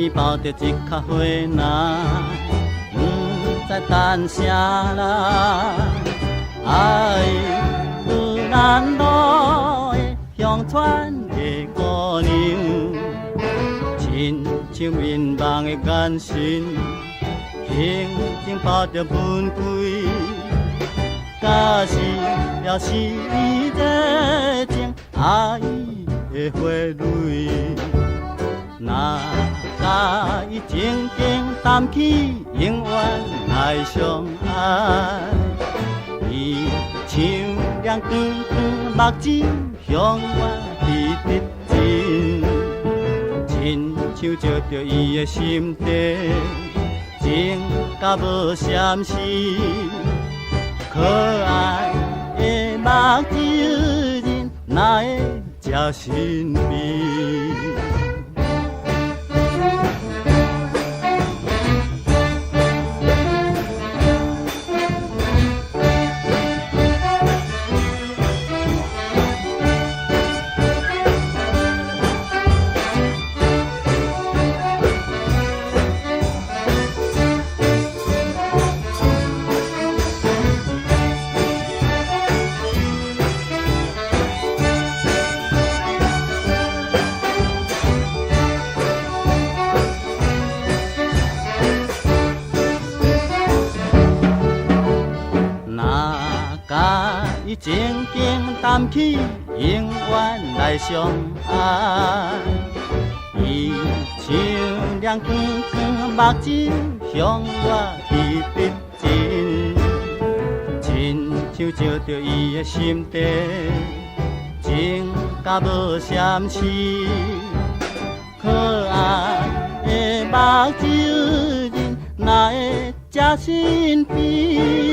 边抱著一跤花篮，毋知等啥人。爱有咱路的鄉村的姑娘，親像眠夢的眼神，輕輕抱著玫瑰，假是表示伊熱情愛的花蕊。若共伊靜靜擔起，永遠來相愛。伊像亮光光目睭，向我直直真，親像照著伊的心底，情甲無閃失。可愛的目睭人，哪會這神秘？靜靜擔起，永遠來相愛。伊像亮光光目睭，向我直直真，親像照著伊的心底，情甲無閃失。可愛的目睭人，哪會這神秘？